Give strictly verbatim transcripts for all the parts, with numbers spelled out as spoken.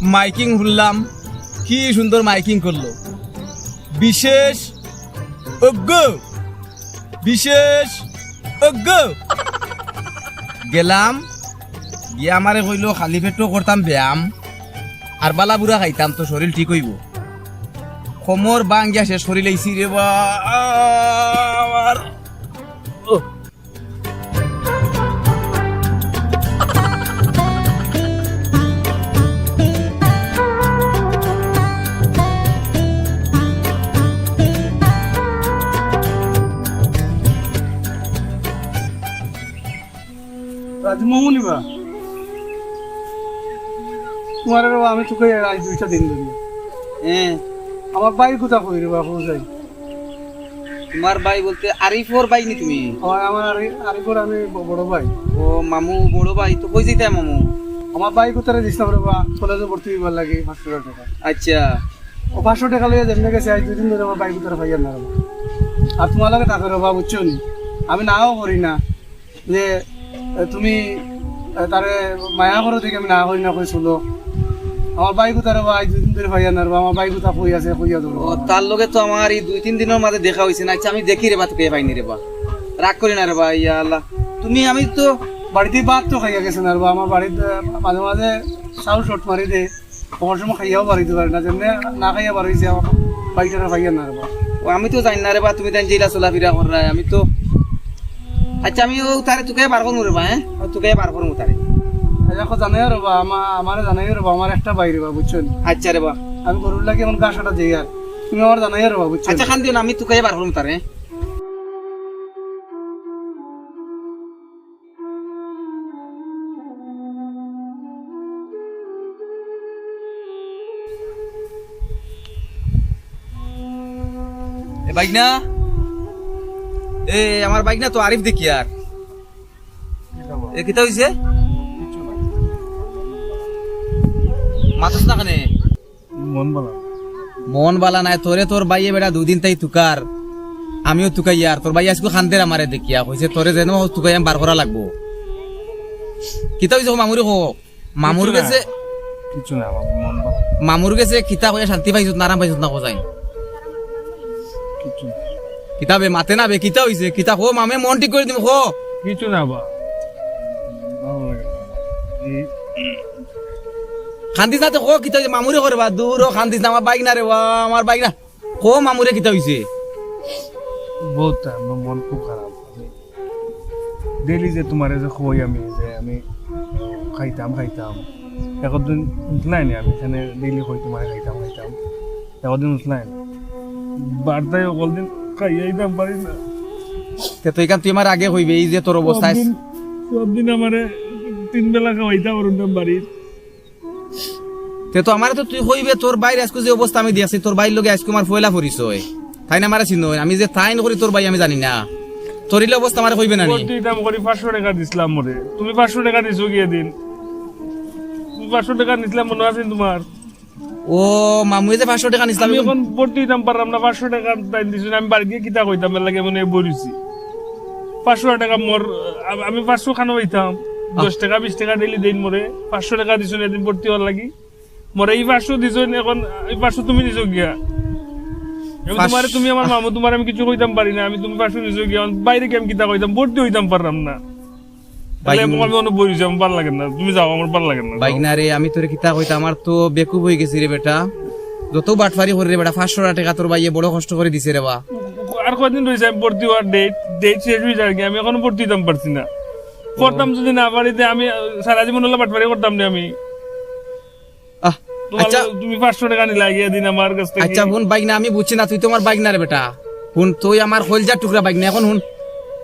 মাইকিং শুনলাম, কি সুন্দর মাইকিং করলো। বিশেষ অজ্ঞ, বিশেষ অজ্ঞ। গেলাম, গিয়া আমারে কইলো খালি পেটো করতাম ব্যায়াম, আর বালা বুরা খাইতাম তো শরীর ঠিক অইবো। কোমর ভাঙ্গিয়া শেষ করি লাইছি রে বা, আমার। রাজু মামু নিবা? তোমার রে বা, আমি তোকে আজ দুইটা দিন ধরি। হ্যাঁ। আমার ভাই কোথা কই রে বা, কোথায়? তোমার ভাই বলতে আরিফর ভাই নি তুমি? আমার, আমার আরি-, আরিফর আমি ব-, বড় ভাই। ও মামু, বড় ভাই, তো কই যাইতায় মামু? আমার ভাই কোথারে দিছিলাম রে বা, কলেজে ভর্তি হইবার লাগি পাঁচশো টেকা। আচ্ছা। ও পাঁচশো টেকা লইয়া যেমনে গেছে, আজ দুই দিন ধরে আমার ভাই কোথারে পাইয়ার না রে বা। আর তোমার লগে থাকে রে বা, বুঝছো নি? আমি নাও করি না। যে, এ, তুমি, এ, তারে মায়া করো দেখি আমি না করি না কইছিল। আমার ভাই কোথারে বা, আজ দুই দিন ধরে পাইয়ার না রে বা, আমার ভাই কোথা কই আছে, কইয়া দেবো। ও, তার লগে তো আমার এই দুই তিন দিনর মাঝে দেখা হইছে না। আচ্ছা, আমি দেখি রে বা, তোকে পাইনি রে বা। রাগ করি না রে বা, ইয়া আল্লাহ। তুমি, আমি তো বাড়িতে ভাত তো খাইয়া গেছে না রে বা, আমার বাড়িতে মাঝে মাঝে চাউল শর্ট মারি দে। কখনো সময় খাইয়াও বাড়িতে পারে না, যেমনে না খাইয়া বাড়ি হইছে, আমার বাড়িটা না খাইয়া না রে বা। ও, আমি তো জানি না রে বা, তুমি তাই যেটা চলাফেরা কররায়, আমি তো, আচ্ছা, আমি ও তারে তোকে বার করমু রে বা, হ্যাঁ? ও তোকে বার করমু তারে। আচ্ছা, দেখো, জানাইও রে বা, আমা-, আমারে জানাইও রে বা, আমার একটা ভাই রে বা, বুঝছো নি? আচ্ছা রে বা। আমি গরুর লাগি এখন ঘাস কাটা যাই আর, তুমি আমার জানাইও রে বা, বুঝছো নি? আচ্ছা, খান দিও না, আমি তোকে বার করমু তারে। এ বাইগনা, এ আমার বাইগনা তো আরিফ দেখি আর। এ কিতা হইছে? মাতস না কেনে? মন বালা। মন বালা নাই তোরে, তোর ভাইয়ে বেটা দুদিন তাই তুকার, আমিও তুকাই আর। তোর ভাই আজকে খান্দের আমারে দেখিয়া কইছে, "তোরে যেন হোক তুকাই আমি বার করা লাগবো।" কিতা হইছে, মামুরে কো? মামুর কিচ্ছু না। গেছে কিচ্ছু না, আমার মন বালা। মামুর গেছে কিতা কইয়া শান্তি পাইছত না, আরাম পাইছত না, কো যাইন। কিচ্ছু না। কিতা বে, মাতে না বে, কিতা হইছে? কিতা কো, মামে মন ঠিক করি দিমু, কো। কিচ্ছু না বা। ভালো লাগে না। এই কান্দিস না তো, কো, কিতা হইছে? মামুরে করে বা, দূর ও, কান্দিস না, আমার বাইগনা রে বা, আমার বাইগনা। কো, মামুরে কিতা হইছে? বহুত, আমার মন খুব খারাপ। ডেইলি যে তোমারে যে কই আমি, যে আমি খাইতাম, খাইতাম, একদিন উঠলাই নি, আমি এখানে ডেইলি কই তোমারে খাইতাম, খাইতাম, একদিন উঠলাই নি। বার্তায় অকল দিন খাইয়া আইতাম পারি না। তে তুই কান তুই আমার আগে কইবে, এই যে তোর অবস্থা। সব দিন, সব দিন আমারে তিন বেলা খাওয়াইতাম পারতাম বাড়ির। তে তো আমারে তো তুই কইবে, তোর ভাইর আজকে যে অবস্থা আমি দেখছি, তোর ভাইর লগে আজকে আমার পয়লা পরিচয়। তাইন আমারে চিনইন, আমি যে তাইন করি তোর ভাই আমি জানি না। তোর ইলা অবস্থা আমারে কইবে না নি? ভর্তি হইতাম করি পাঁচশো টেকা দিছলাম মোরে। তুমি পাঁচশো টেকা দিছো গিয়া দিন। তুমি পাঁচশো টেকা নিছলাম মনো আছে নি তোমার? ও মামুয়ে যে পাঁচশো টেকা নিছলাম আমি এখন ভর্তি হইতাম পারলাম না, পাঁচশো টেকা তাইন দিছইন, আমি বাড়ি গিয়া কিতা কইতাম, এর লাগি মনে বইছি। পাঁচশো টেকা মোর, আ-, আমি পাঁচশো খানো পাইতাম, আহ। দশ টেকা, বিশ টেকা ডেইলি দেইন মোরে, পাঁচশো টেকা দিছইন এদিন ভর্তি হওয়ার লাগি। মোরে এই পাঁচশো দিছইন, এখন এই পাঁচশো তুমি নিছো গিয়া। আমি পাঁচ- তোমারে, তুমি আমার মামু, তোমারে আমি কিছু কইতাম পারি না, আমি তুমি পাঁচশো নিছো গিয়া, এখন বাইরে গিয়া আমি কিতা কইতাম, ভর্তি হইতাম পারলাম না। তাহলে বাইক- আমি অনো বই রইছি, আমার ভালা লাগে না, তুমি যাও, আমার ভালা লাগে না, যাও। বাইক না রে, আমি তোরে কিতা কইতাম, আমার তো বেকুব হই গেছি রে বেটা। যত বাটফারি করি রে বেটা, পাঁচশো টেকা তোর ভাইয়ে বড় কষ্ট করি দিছে রে বা। আর কয়দিন রইছে আমি ভর্তি হওয়ার ডেট, ডেট শেষ হই যার গি, আমি এখনো ভর্তি হইতাম পারছি না। করতাম যদি না পারি, তে আমি সারা জীবন অলা বাটফারি করতাম না আমি। আহ, তোমার আচ্ছা। লগে তুমি পাঁচশো টেকা নিলা গিয়া দিন আমার কাছ থাকি। আচ্ছা, হুন বাইক না, আমি বুঝছি না, তুই তো আমার বাইক না রে বেটা। হুন, তুই আমার কইলজার টুকরা বাইক না, এখন হুন,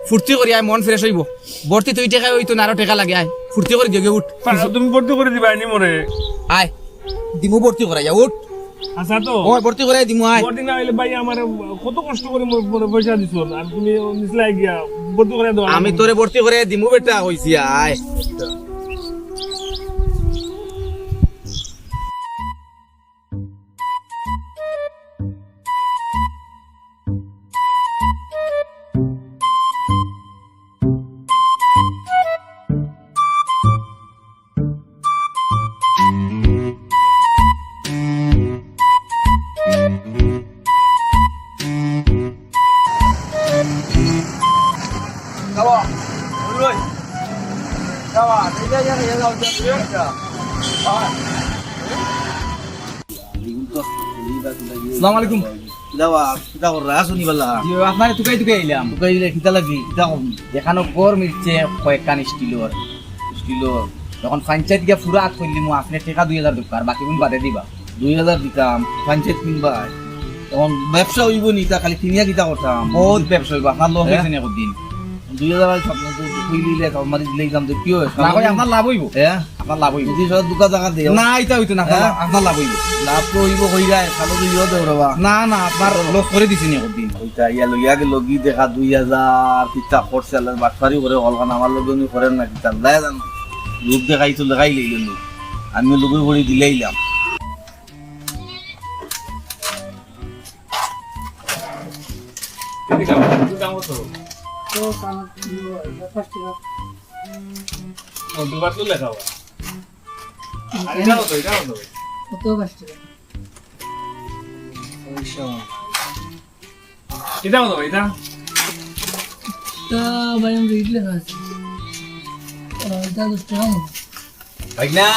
ফুর্তি করি আয়, মন ফ্রেশ হইবো। ভর্তি তুই টেকা হইতো না, আরো টেকা লাগে, আয়, ফুর্তি করি দিওগে, উঠ। পা-, তুমি ভর্তি করি দিবায় নি মোরে? আয়, দিমু ভর্তি করাইয়া, উঠ। আচ্ছা তো। ওই ভর্তি করাই দিমু, আয়। ভর্তি না হইলে ভাই আমার কত কষ্ট করে মোর, মোরে পয়সা দিছো, আর তুমি নিছলায় গিয়া ভর্তি করে দাও। আমি তোরে ভর্তি করে দিমু বেটা, কইছি, আয়। আসসালামু আলাইকুম। কিতা বা, কিতা কররা? আছো নি বালা? জি, আপনারে তুকাই তুকাই আইলাম। তুকাই আইলে কিতা লাগি? কিতা কম? এখানো ঘর মিলছে কয়েকখান স্টিলর। স্টিলর। এখন পঞ্চায়েত গিয়া পুরা আত করিলিমু, আপনে টেকা দুই হাজার দরকার, বাকি গুন বাদে দিবা। দুই হাজার দিতাম, পঞ্চায়েত কিনবা। এখন ব্যবসা অইবো নি, তা খালি কিনিয়া কিতা করতাম? বহুত ব্যবসা অইবো, আপনার লস হ্যাঁ? অইছে নি একদিন? দুই হাজার আর সামনে তো কইলিলে, তো মারি দিলেই দাম তো কি হয়? না কই, আপনার লাভ অইবো। হ্যাঁ? আপনার লাভ অইবো। যদি সব দুকা জাগা দেও। না, ইটা অইতো না, আপনার হ্যাঁ? লাভ, আপনার লাভ অইবো। লাভ তো অইবো, কই যায়, খালো তো ইয়ো দেও রে বা। না, না, আপনার লস করি দিছি নি একদিন। ওইটা ইয়া লইয়া গেল, গি দেখা দুই হাজার, কিতা করছে, আল্লাহর বাটপারি করে, অলগান আমার লগে উনি করেন না, কিতা, যায় জানো। লোক দেখাই তো দেখাই লইল লোক। আমি লোকে করে দিলাইলাম। এদিকে আও, এদিকে আও তো। তো কাম, পাঁচ টাকা। ও, দুবার তো লেখা হয়। আর এটা কত, এটা কত? কত পাঁচ টাকা? ছয়শো। এটা কত ভাই, এটা? এটা ভাই, আমি রেট লেখা আছে। ও, এটা দশ টাকা মনে হয়। ভাই না।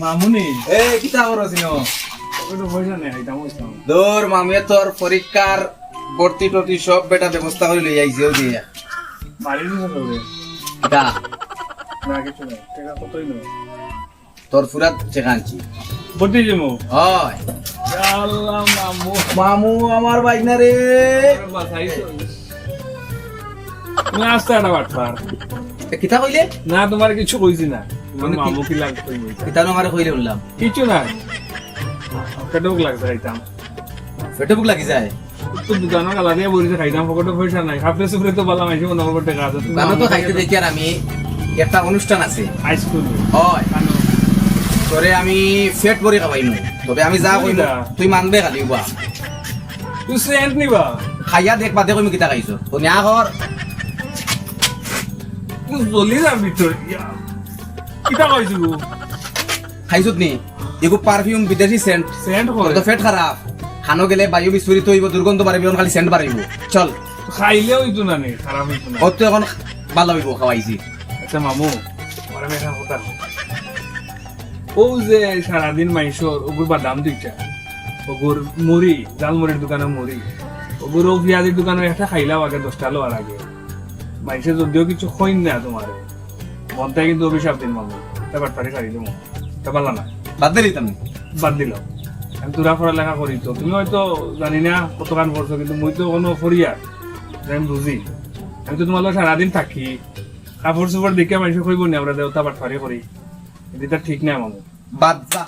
মামুনি। এ, কিতা করো চিনো? ওই তো পয়সা নেই, এটা আমার কাম। দূর, মামুয়ে তোর পরীক্ষার ভর্তি টর্তি সব বেটা ব্যবস্থা করে লই আইছে, ওই দিয়ে। মারি দিছে তো রে। কিতা? না, কিছু নাই। টাকা কতই নেই। তোর ফুরাত টেকা আনছি। ভর্তি যাবো? হয়। ইয়া আল্লাহ, মামু। মামু, আমার ভাই না রে। আরে বাঁচাইছো। তুমি আস্তে একটা বাটপার। এ, কিতা কইলে? না, তোমার কিছু কইছি না। তোমার মানে কি? মামু কি লাগবে কইবো? কিতা নো আমারে কইলে বললাম? কিছু না। পেটে ভুক লাগছে, খাইতাম। পেটে ভুক লাগি যায়? তো দোকানো গালা দিয়া বইছে, খাইতাম, পকেটে পয়সা নাই। খাপড়ে সুপড়ে তো বালা মাইছে, মনে করবো টেকা আছে। তুমি দোকানো তো আমাকে খাইতে দেখি আর আমি একটা অনুষ্ঠান আছে। আইসক্রিম। হয়। কেন? তোরে আমি পেট ভরি খাওয়াইমু। তবে আমি যা কইমু, কিতা? তুই মানবে খালি উবা। তুই সেন্ট নিবা? খাইয়া দেখ, বাদে কইমু কিতা খাইছো। তো নিয়া কর। তুই জ্বলি যার ভিতরে। ইয়া। কিতা খাইছো গো? খাইছত নি? এগু পারফিউম, বিদেশি সেন্ট। সেন্ট করে। তোর তো পেট খারাপ। খানো গেলে বায়ু বিস্ফোরিত হইব, দুর্গন্ধ বাড়িব, এখন খালি সেন্ট বাড়াইব। চল। খাইলে হইতো না নি, খারাপ হইতো না। ও তো এখন ভালো হইব, খাওয়াইছি। আচ্ছা মামু, আমার আমি একটা কথা কই। ও যে সারাদিন মাইশর ওগুর বাদাম দুইটা, ওগুর মুড়ি, ঝালমুড়ির দোকানে মুড়ি, ওগুর ও পিয়াজির দোকানে একটা খাইলাও আগে, দশটা লওয়ার আগে। মাইশে যদিও কিছু কইন না তোমারে, মনটাই কিন্তু অভিশাপ দিন মামু। এটা বাটপারি ছাড়ি দিমু। এটা ভালা না। বাদ দিলি তুমি? বাদ দিলাম। আমি তোরা পড়ালেখা করি তো। তুমি হয়তো জানি না কতখান পড়ছো, কিন্তু মুই তো কোনো পড়িয়া, আমি বুঝি। আমি তো তোমার লগে সারাদিন থাকি। কাপড় চোপড় দেখে মানুষে কইব নি আমরা দেউতা বাটপারি করি। এটা ঠিক না মামু। বাদ যা।